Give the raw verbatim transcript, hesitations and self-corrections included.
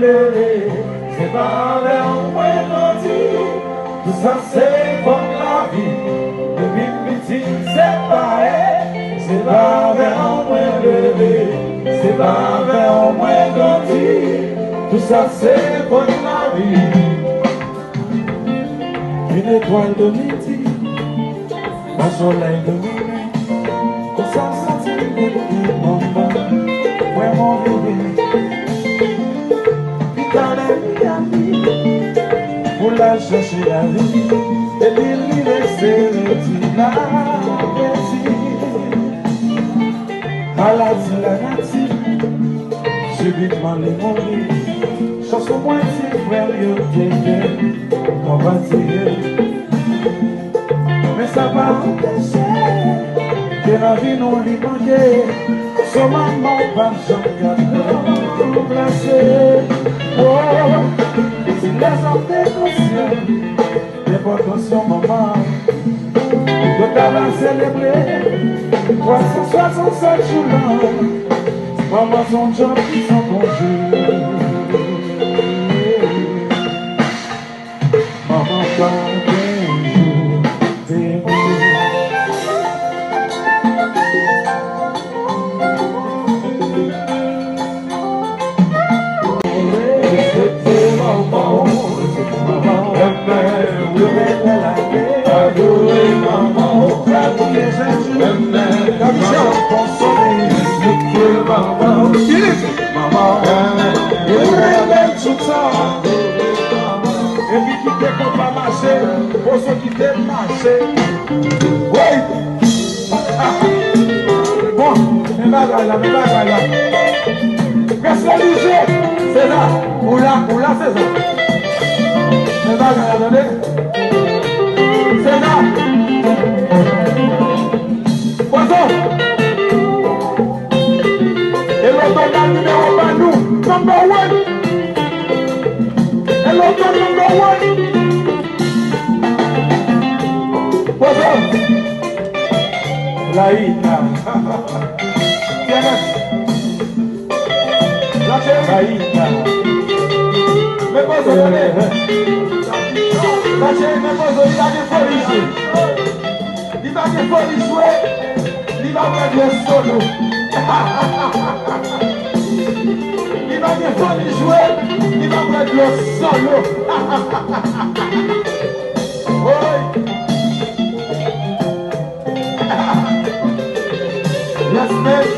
Se pa avè w mwen grandi, tout sa se fòt lavi. Depi m piti m separe, se pa avè w mwen leve, se pa avè w mwen grandi, tout sa se fòt lavi. Une étoile de midi, un soleil de minuit. Konsa m santi m depi manman mwen move. Pi talè Miami pou l al chèche lavi. Epi li rese redi l ap redi. Maladi lanati, sibitman li mouri. Chans pou mwen, ti frè m yo te fè konpati. Men sa pa anpeche ke nan vi nou li manke. Son manman w p ap janm ka ranplase. Oh, si lèzòm te konsyan de enpòtans yon manman, yo ta va selebre twa san swasanntsèt jou lan. Manman se yon djòb ki san konje. Manman pa gen jou de nou. Respekte manman w. Renmen, renmen, adore manman w. Fè pou ke Jezi konsole. Respekte manman w. Manman w. Renmen tout sa. Epi kite konpa mache, pozo kite mache. Woy! Bon, men bagay la, men bagay la. Prèske lije. Seza, ou la, ou la, Seza. Men bagay la, tande. Seza. Pozo. E loto nan nimewo pa nou. Number one. E loto number one. Pozo. Layita. Tienes. Layita. Men pozo, tande. Lache, men pozo, li pa gen foli jwe. Li pa gen foli jwe. Li pa pran dlo solo. Li pa gen foli jwe. Li pa pran dlo solo. Woy. Yes, man.